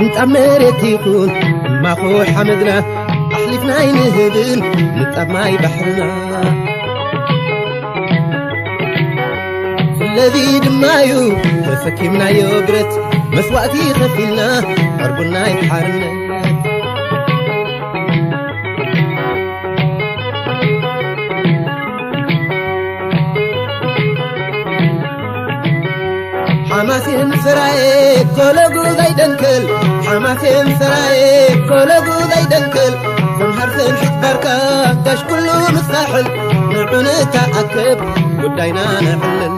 ንጣብ መሬት ይኹን ማኹ ሓመድና ኣሕሊፍና ኣይንህብን ንጣብ ማይ ባሕርና። ስለዚ ድማ እዩ ተሰኪምናዮ ብረት መስዋእቲ ከፊልና ዕርቡና ሓርነት። ሓማሴን ሰራየ ኮለጉ ዘይደንክል፣ ሓማሴን ሰራየ ኮለጉ ዘይደንክል፣ ሰምሃር ሰምሒት ባርካ ጋሽ ኩሉ ምሳሕል፣ ንዑ ንተኣከብ ጉዳይና ነዕልል።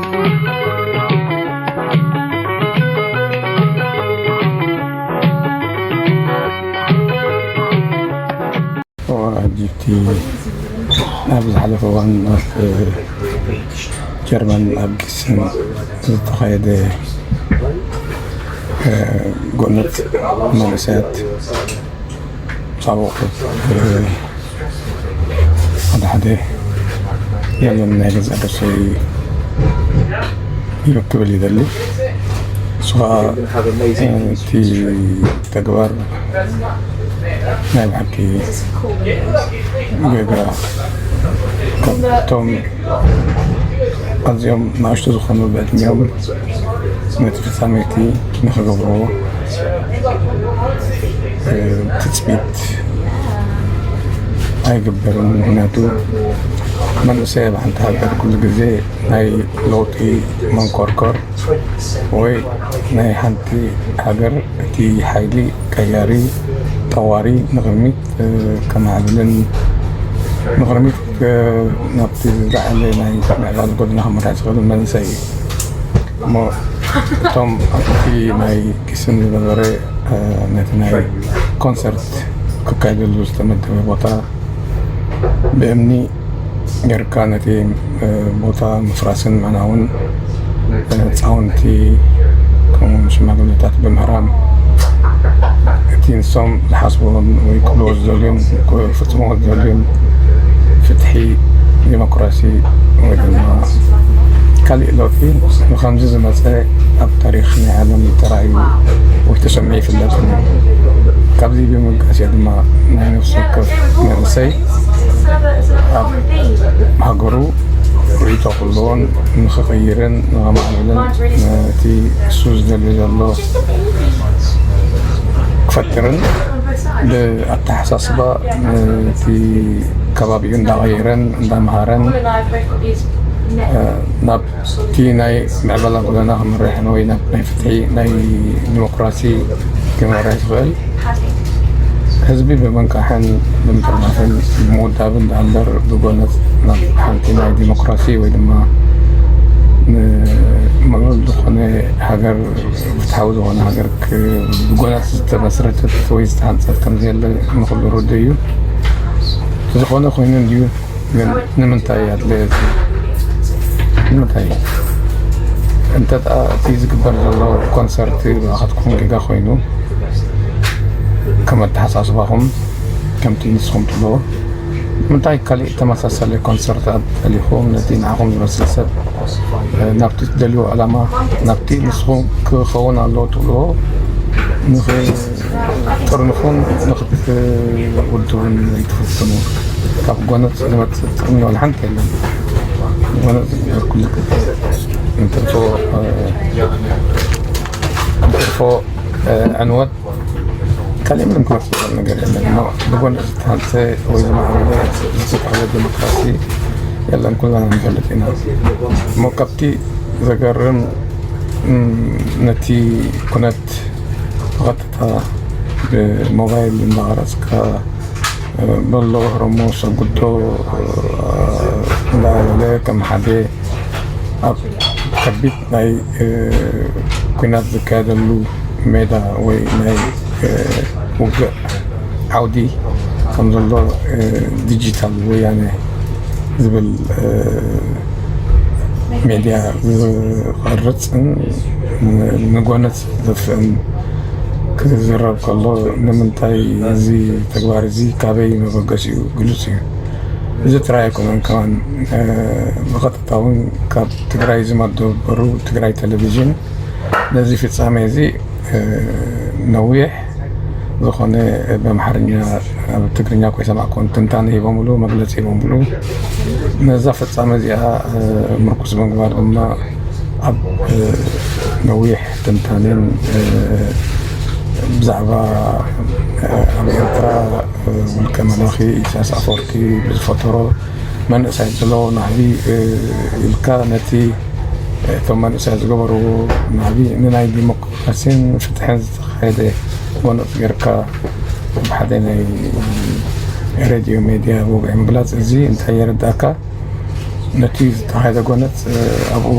ሕጂ እቲ ኣብ ዝሓለፈ እዋን ኣብ ጀርመን ኣብ ጊስን ዝተኻየደ፣ እ፣ ጎነት መንእሰያት ሳቦቁ፣ እ፣ ሓደ ሓደ ያለን ናይ ገዛእ ርእሰይ ይረክብል ይደሊ። እሱ ኸዓ፣ እ፣ እቲ ተግባር ናይ ብሓቂ ጌጋ ካብቶም ኣዝዮም ንኣሽቱ ዝኾኑ ብዕድሚኦም ነቲ ፍጻሜ እቲ ንኽገብርዎ፣ እ፣ ትጽቢት ኣይግበርን። ምኽንያቱ መንእሰይ ኣብ ሓንቲ ሃገር ኩሉ ግዜ ናይ ለውጢ መንኮርኮር ወይ ናይ ሓንቲ ሃገር እቲ ሓይሊ ቀያሪ፣ ጠዋሪ ንቕድሚት፣ እ፣ ከማዕብልን ንቕድሚት፣ እ፣ ናብቲ ዝለዓለ ናይ ምዕባለ ጎደና ክመርሕ ዝኽእል መንእሰይ እዩ። እሞ እቶም ኣብቲ ናይ ጊስን ዝነበረ፣ እ፣ ነቲ ናይ ኮንሰርት ክካየደሉ ዝተመደበ ቦታ ብእምኒ ጌርካ ነቲ፣ እ፣ ቦታ ምፍራስን ምዕናውን፣ እ፣ ህጻውንቲ ከምኡውን ሽማግለታት ብምህራም፣ እቲ ንሶም ዝሓስብዎን ወይ ክብልዎ ዝደልዩን ክፍጽምዎ ዝደልዩን ፍትሒ፣ ዲሞክራሲ ወይ ድማ ካሊእ ለውጢ ንኸምዚ ዝመጸ ኣብ ታሪኽ ናይ ዓለም ተራእዩ ወይ ተሰሚዑ ይፍለጥን እዩ። ካብዚ ብምብጋስ እየ ድማ ናይ ነፍሲ ወከፍ መንእሰይ ኣብ ሃገሩ ርእይቶ ክህልዎን ንኽቕይርን ንኸማዕብልን ነቲ እሱ ዝደሊ ዘሎ ክፈጥርን ብኣተሓሳስባ ነቲ ከባቢኡ እንዳቐየረን እንዳምሃረን፣ እ፣ ናብቲ ናይ ምዕባላ ጎደና ክመርሕን ወይ ናብ ናይ ፍትሒ ናይ ዲሞክራሲ ክመርሕ ዝኽእል ህዝቢ ብምንቃሕን ብምጥርናፍን ብምውዳብን ደኣ እምበር ብጎነጽ ናብ ሓንቲ ናይ ዲሞክራሲ ወይ ድማ ንምዕቡል ዝኾነ ሃገር፣ ፍትሓዊ ዝኾነ ሃገር ክ-፣ ብጎነጽ ዝተመስረተት ወይ ዝተሃንጸት ከም ዘየለ ንኹሉ ርዱእ እዩ። ዝኾነ ኮይኑ እንድዩ፣ ግን ንምንታይ ኣድለየ እዚ? ንምንታይ? እንተ ደኣ እቲ ዝግበር ዘሎ ኮንሰርት ብኣኻትኩም ጌጋ ኮይኑ፣ ከም ኣተሓሳስባኹም፣ ከምቲ ንስኹም ትብልዎ፣ ንምንታይ ካሊእ ተመሳሳሊ ኮንሰርት ኣጠሊኹም ነቲ ንዓኹም ዝመስል ሰብ፣ እ፣ ናብቲ ትደልይዎ ዕላማ፣ ናብቲ ንስኹም ክኸውን ኣለዎ ትብልዎ ንኽጥርንፉን ንኽትውድቡን ዘይትፍትኑ? ካብ ጎነጽ ዝመጽእ ጥቕሚ ዋላ ሓንቲ የለን። ጎነጽ ዝግበር ኩሉ ግዜ እንትርፎ፣ እ፣ እንትርፎ፣ እ፣ ዕንወት ካልእ ምንም ክመጽእ ዝኽእል ነገር የለን። እሞ ብጎኒ ዝተሃንጸ ወይ ዝማዕበለ ዝተተኽለ ዲሞክራሲ የለን፣ ኩልና ንፈልጥ ኢና። እሞ ካብቲ ዘገርም፣ እም፣ ነቲ ኩነት ብቐጥታ ብሞባይል እንዳቐረጽካ፣ እ፣ በሎ ህረሞ ሰጉዶ፣ እ፣ እንዳበለ ከም ሓደ ኣብ ከቢድ ናይ፣ እ፣ ኲናት ዝካየደሉ ሜዳ ወይ ናይ፣ እ፣ ውግእ ዓውዲ ከም ዘሎ፣ እ፣ ዲጂታል ወያነ ዝብል፣ እ፣ ሜድያ ዝቐርጽን ን-፣ ንጎነጽ ዘጥፍእን ክዝረብ ከሎ፣ ንምንታይ እዚ ተግባር እዚ ካበይ መበገሲኡ ግሉጽ እዩ። እዚ ጥራይ ኣይኮነን ከማን፣ እ፣ ብቐጥታ እውን ካብ ትግራይ ዝመደበሩ ትግራይ ቴሌቪዥን ነዚ ፍጻሜ እዚ፣ እ፣ ነዊሕ ዝኾነ ብኣምሓርኛ ኣብ ትግርኛ እኮ ይሰማዕኩን ትንታነ ሂቦምሉ፣ መግለፂ ሂቦምሉ። ነዛ ፍጻመ እዚኣ ምርኩስ ብምግባር ድማ ኣብ ነዊሕ ትንታኔን ብዛዕባ ኣብ ኤርትራ ውልቀ መላኺ ኢሳያስ ኣፈወርቂ ብዝፈጠሮ መንእሰያት ዘሎ ናዕቢ ኢልካ ነቲ እቶም መንእሰያት ዝገበርዎ ናዕቢ ንናይ ዲሞክራሲን ፍትሕን ዝተኻየደ ጎነጽ ጌርካ ኣብ ሓደ ናይ ሬድዮ ሜድያ ብወግዒ ምግላጽ እዚ እንታይ የረዳእካ? ነቲ ዝተኻየደ ጎነጽ ኣብኡ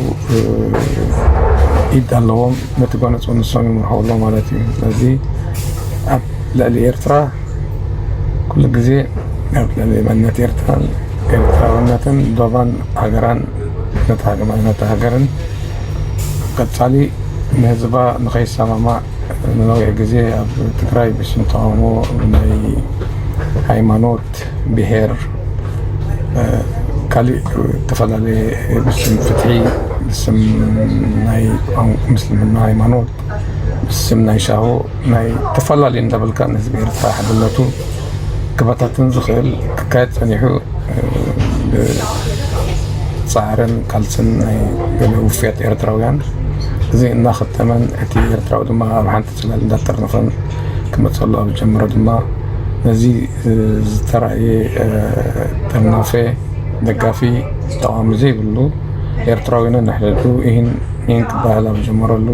ኢድ ኣለዎም፣ ነቲ ጎነጽ እውን ንሶም ይምርሕዎ ኣለዉ ማለት እዩ። ስለዚ ኣብ ልዕሊ ኤርትራ ኩሉ ግዜ ኣብ ልዕሊ መንነት ኤርትራን ኤርትራውነትን ዶባን ሃገራን ነታ ሃገ- ነታ ሃገርን ቀጻሊ ንህዝባ ንኸይሰማማዕ ንነዊሕ ግዜ ኣብ ትግራይ ብስም ተቃውሞ ናይ ሃይማኖት፣ ብሄር፣ ካልእ ዝተፈላለየ ብስም ፍትሒ፣ ብስም ናይ ቋን- ምስልምና ሃይማኖት፣ ብስም ናይ ሻሆ ናይ ተፈላለዩ እንዳበልካ ንህዝቢ ኤርትራ ሓድነቱ ክበታትን ዝኽእል ክካየድ ጸኒሑ ብጻዕርን ቃልስን ናይ ገለ ውፍያት ኤርትራውያን እዚ እናኸተመን እቲ ኤርትራዊ ድማ ኣብ ሓንቲ ጽላል እንዳጠርነፈን ክመጸሉ ኣብ ዝጀመረ ድማ ነዚ ዝተራእየ ጥርናፈ ደጋፊ ተቃዋሚ ዘይብሉ ኤርትራዊ ነንሕድሕዱ ኢሂን ሚሂን ክበሃል ኣብ ዝጀመረሉ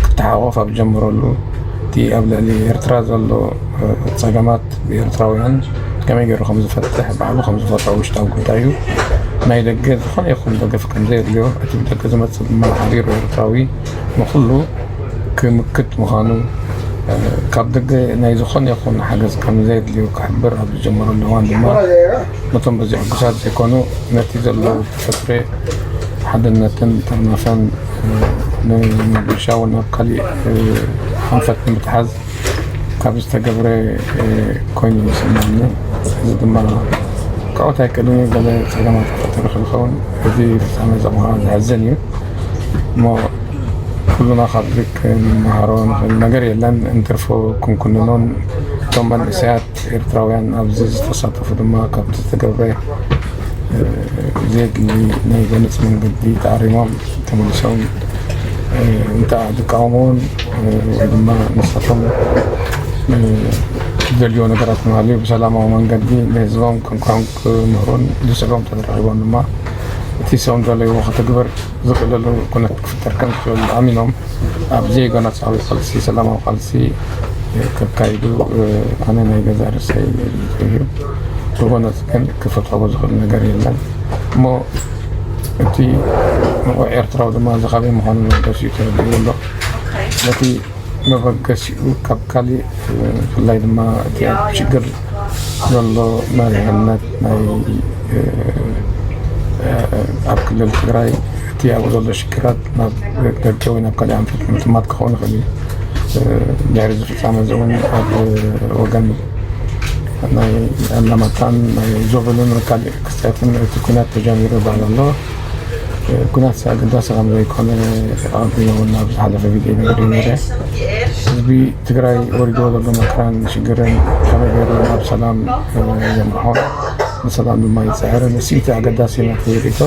ክተሓቋቆፍ ኣብ ዝጀመረሉ እቲ ኣብ ልዕሊ ኤርትራ ዘሎ ጸገማት ብኤርትራውያን ከመይ ገይሩ ከም ዝፈትሕ ባዕሉ ከም ዝፈትሖ ውሽጣዊ ጉዳይ እዩ። ናይ ደገ ዝኾነ ይኹን ደገፍ ከም ዘየድልዮ እቲ ብደገ ዝመጽእ ድማ ሓቢሩ ኤርትራዊ ንኹሉ ክምክት ምዃኑ ካብ ደገ ናይ ዝኾነ ይኹን ሓገዝ ከም ዘየድልዮ ክሕብር ኣብ ዝጀመረሉ እዋን ድማ ነቶም በዚ ሕጉሳት ዘይኮኑ ነቲ ዘሎ ተፈጥሮ ሓድነትን ጥርናፈን ንምብልሻው ናብ ካሊእ ኣንፈት ንምትሓዝ ካብ ዝተገብረ ኮይኑ ይስምዓኒ። እዚ ድማ ክዕወት ኣይክእልን እዩ። ገለ ጸገማት ክፈጥር ይኽእል ይኸውን። እዚ ፍጻመ እዚ እኳ ዘሕዝን እዩ እሞ ኩልና ካብዚ ክንመሃሮ ንኽእል ነገር የለን። እንትርፎ ክንኩንኖን እቶም መንእሰያት ኤርትራውያን ኣብዚ ዝተሳተፉ ድማ ካብቲ ዝተገብረ ዘየድሊ ናይ ጎነጽ መንገዲ ተኣሪሞም ተመሊሶም እንተ ዝቃወሙን ወይ ድማ ንሳቶም ዝደልዮ ነገራት እንሃልዩ ብሰላማዊ መንገዲ ንህዝቦም ክንክሖም ክምህሩን ዝስዕቦም ተተረኺቦም ድማ እቲ ሰው ዝደለይዎ ክትግበር ዝኽእለሉ ኩነት ክፍጠር ከም ዝኽእል ኣሚኖም ኣብ ዘይጎነጻዊ ቃልሲ ሰላማዊ ቃልሲ ከካይዱ ኣነ ናይ ገዛእ ርእሰይ እዩ። ብጎነጽ ግን ክፈትሖ ዝኽእል ነገር የለን እሞ እቲ ንቑሕ ኤርትራዊ ድማ እዚ ካበይ ምዃኑ መበገሲኡ ተረዲኡ ኣሎ። ነቲ መበገሲኡ ካብ ካሊእ ብፍላይ ድማ እቲ ኣብ ሽግር ዘሎ መሪሕነት ናይ ኣብ ክልል ትግራይ እቲ ኣብኡ ዘሎ ሽግራት ናብ ደገ ወይ ናብ ካልእ ኣንፈት ምጥማት ክኸውን ይኽእል እዩ። ድሕሪ እዚ ፍጻመ እዚ እውን ኣብ ወገን ናይ ኣላማጣን ናይ ዞብልን ካልእ ክስተትን እቲ ኩናት ተጀሚሩ ይበሃል ኣሎ። ኩናት ኣገዳሲ ከም ዘይኮነ ኣቐዲመ እውን ኣብ ዝሓለፈ ቪድዮ ነግሬ ነይረ። ህዝቢ ትግራይ ወሪድዎ ዘሎ መከራን ሽግርን ከመይ ገይሩ ናብ ሰላም የምርሖ፣ ንሰላም ድማ ይፅዕርን። እሱ እቲ ኣገዳሲ ናተይ ርእይቶ።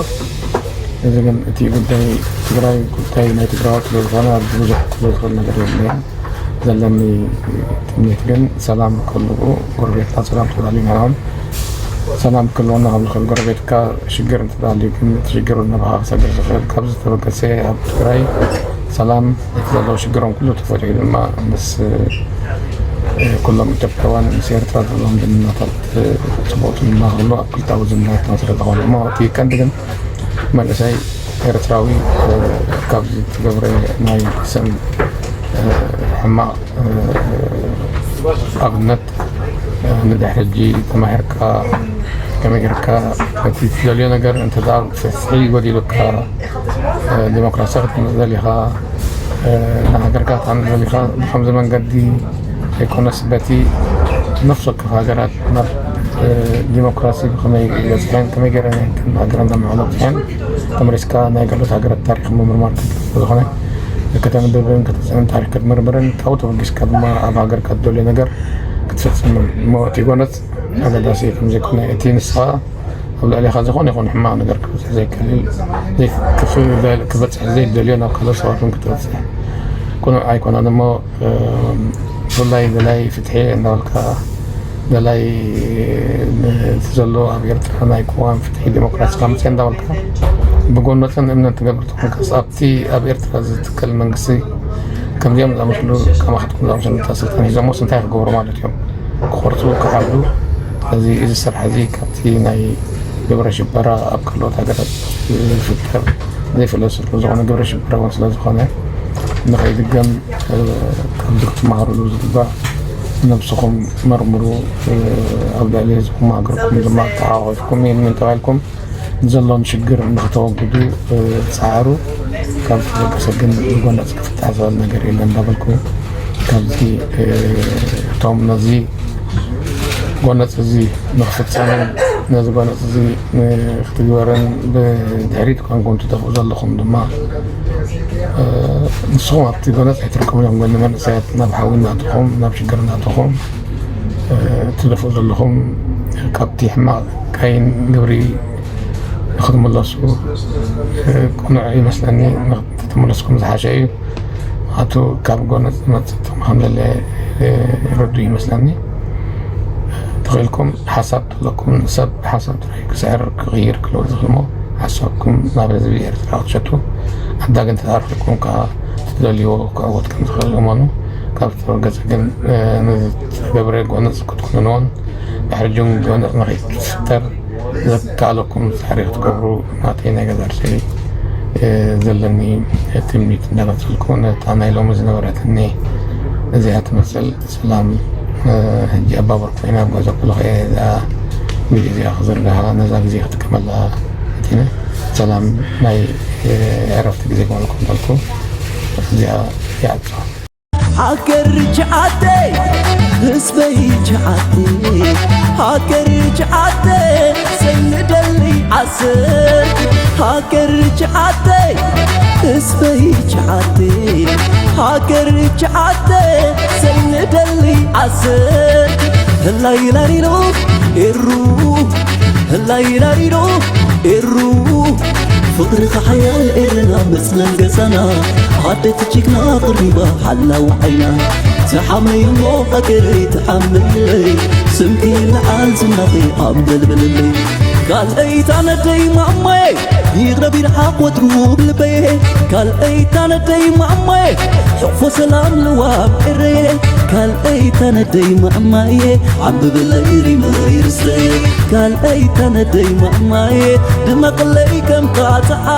እዚ ግን እቲ ጉዳይ ትግራይ ጉዳይ ናይ ትግራዎት ስለ ዝኾነ ኣብዚ ብዙሕ ክብሎ ዝኽእል ነገር የለን። ዘለኒ ትምኒት ግን ሰላም ክህሉ፣ ጎረቤትና ሰላም ተዳልዩ ንሕናውን ሰላም ክህልወና ካብ ዝኽእል ጎረቤትካ ሽግር እንተዳልዩ ግን እቲ ሽግር እውን ናባኻ ክሰግር ዝኽእል ካብ ዝተበገሰ ኣብ ትግራይ ሰላም እቲ ዘለዎ ሽግሮም ኩሉ ተፈትሑ ድማ ምስ ኩሎም ኢትዮጵያውያን ምስ ኤርትራ ዘለዎም ዝምድናታት ጽቡቕ ዝምድና ክህሉ ኣብ ክልታዊ ዝምድናትና ስለ ዝኾነ እሞ እቲ ቀንዲ ግን መንእሰይ ኤርትራዊ ካብዚ ዝተገብረ ናይ ስም ሕማቕ ኣብነት ንድሕሪ ሕጂ ተማሂርካ ከመይ ጌርካ እቲ ትደልዮ ነገር እንተ ደኣ ፍትሒ ጎዲሉካ ዲሞክራሲ ክትምጽእ ደሊኻ ንሃገርካ ክትሃንጽ ደሊኻ ብከምዚ መንገዲ ዘይኮነስ በቲ ነፍሲ ወከፍ ሃገራት ናብ ዲሞክራሲ ብኸመይ በጽሐን ከመይ ገይረን ከም ሃገረን ዘማዕበላ በጽሐን ተመሊስካ ናይ ካልኦት ሃገራት ታሪኽ ምምርማር ግድን ዝኾነ ከተንብብን ክትጽዕን ታሪኽ ክትምርምርን ካብኡ ተበጊስካ ድማ ኣብ ሃገርካ ትደልዮ ነገር ክትፍጽምን እሞ እቲ ጎነጽ ኣገዳሲ ከም ዘይኮነ እቲ ንስኻ ኣብ ልዕሌኻ ዝኾነ ይኹን ሕማቕ ነገር ክበጽሕ ዘይክእል ክበጽሕ ዘይደልዮ ናብ ካልኦት ሰባት እውን ክትበጽሕ ኩኑ ኣይኮነን እሞ ብፍላይ ደላይ ፍትሒ እንዳበልካ ደላይ እቲ ዘሎ ኣብ ኤርትራ ናይ ቅዋም ፍትሒ ዲሞክራሲ ካምፅእ እንዳበልካ ብጎነፅን እምነት ትገብር ተኾንካስ ኣብቲ ኣብ ኤርትራ ዝትከል መንግስቲ ከምዚኦም ዝኣመስሉ ከማኻትኩም ዝኣመስሉ ስልጣን ሒዞሞስ እንታይ ክገብሩ ማለት እዮም? ክቆርፁ ክሓርዱ። ስለዚ እዚ ስራሕ እዚ ካብቲ ናይ ግብረ ሽበራ ኣብ ካልኦት ሃገራት ዝፍጠር ዘይፍለጥ ስለ ዝኾነ ግብረ ሽበራ እውን ስለ ዝኾነ ንኸይድገም ካብዚ ክትመሃሩሉ ዝግባእ ነብስኹም መርምሩ። ኣብ ልዕሊ ህዝብኩም ሃገርኩም ድማ ተሓቋቂፍኩም ይህልምን ተባሂልኩም ንዘሎን ሽግር ንክተወግዱ ፃዕሩ። ካብ ተበገሰ ግን ብጎነፅ ክፍታሕ ዝኽእል ነገር የለን እንዳበልኩ ካብዚ እቶም ነዚ ጎነፅ እዚ ንክፍፀምን ነዚ ጎነፅ እዚ ንክትግበርን ብድሕሪት ኮንኩም ትደፍኡ ዘለኹም ድማ ንስኹም ኣብቲ ጎነፅ ኣይትርከቡን እዮም። ጎኒ መንእሰያት ናብ ሓዊ እናእተኹም ናብ ሽግር እናእተኹም ትደፍኡ ዘለኹም ካብቲ ሕማቕ ካይን ግብሪ ንክትምለሱ ቅኑዕ ይመስለኒ። ተተመለስኩም ዝሓሸ እዩ። ኣቱ ካብ ጎነ ዝመፅእ ጥቕሚ ከም ዘለ ይረዱ ይመስለኒ። ተኽኢልኩም ሓሳብ ተለኩም ሰብ ሓሳብ ጥራይ ክስዕር ክቕይር ክልውጥ ዝኽእልሞ ሓሳብኩም ናብ ህዝቢ ኤርትራ ክትሸቱ ኣዳግን ተታርፊኩም ከዓ ትደልይዎ ክዕወት ከም ዝኽእል እመኑ። ካብ ዝተበገፀ ግን ንዝተገብረ ጎነፅ ክትኩንንዎን ድሕሪ ጅም ጎነፅ ንኸይትፍጠር ዘከኣለኩም ፃዕሪ ክትገብሩ ናተይ ናይ ገዛ ርእሰይ ዘለኒ ትምኒት እንዳገለፅልኩ ነታ ናይ ሎሚ ዝነበረትኒ እዚኣ ትመስል ሰላም ሕጂ ኣባበር ኮይና ኣብ ገዛ ኩሉ ከየ እዛ ቪድዮ እዚኣ ክዝርግሓ ነዛ ግዜ ክጥቀመላ እቲነ ሰላም ናይ ዕረፍቲ ግዜ ክበልኩም በልኩ እዚኣ ይዓጾ። ሃገር ችዓተይ ህዝበይ ችዓተይ ሃገር ችዓተይ ሰይንደሊ ዓሰር ሃገር ችዓተይ ህዝበይ ችዓተይ ሃገር ችዓተይ ሰይንደሊ ዓሰር ህላይ ላሊሎ ኤሩ ህላይ ላሊሎ ኤሩ ፍቕርኻ ሓያል ኤርና መጽለል ገዛና ኣደት ጅግና ቅሪባ ሓላው ዓይና ተሓመይ እሞ ሃገረይ ተሓመለይ ስምኪ ንዓል ዝናኺ ኣንበልብልለይ ካልኣይ ታነደይ ማማየ ይቕረብ ይርሓቕ ወትሩ ብልበየ ካልኣይ ታነደይ ማማየ ሕፎ ሰላም ልዋብ ኤረየ ካልኣይ ታነደይ ማማየ ዓምብብለይ ሪመይ ርሰየ ካልኣይ ታነደይ ማማየ ድመቕለይ ከም ካትዓ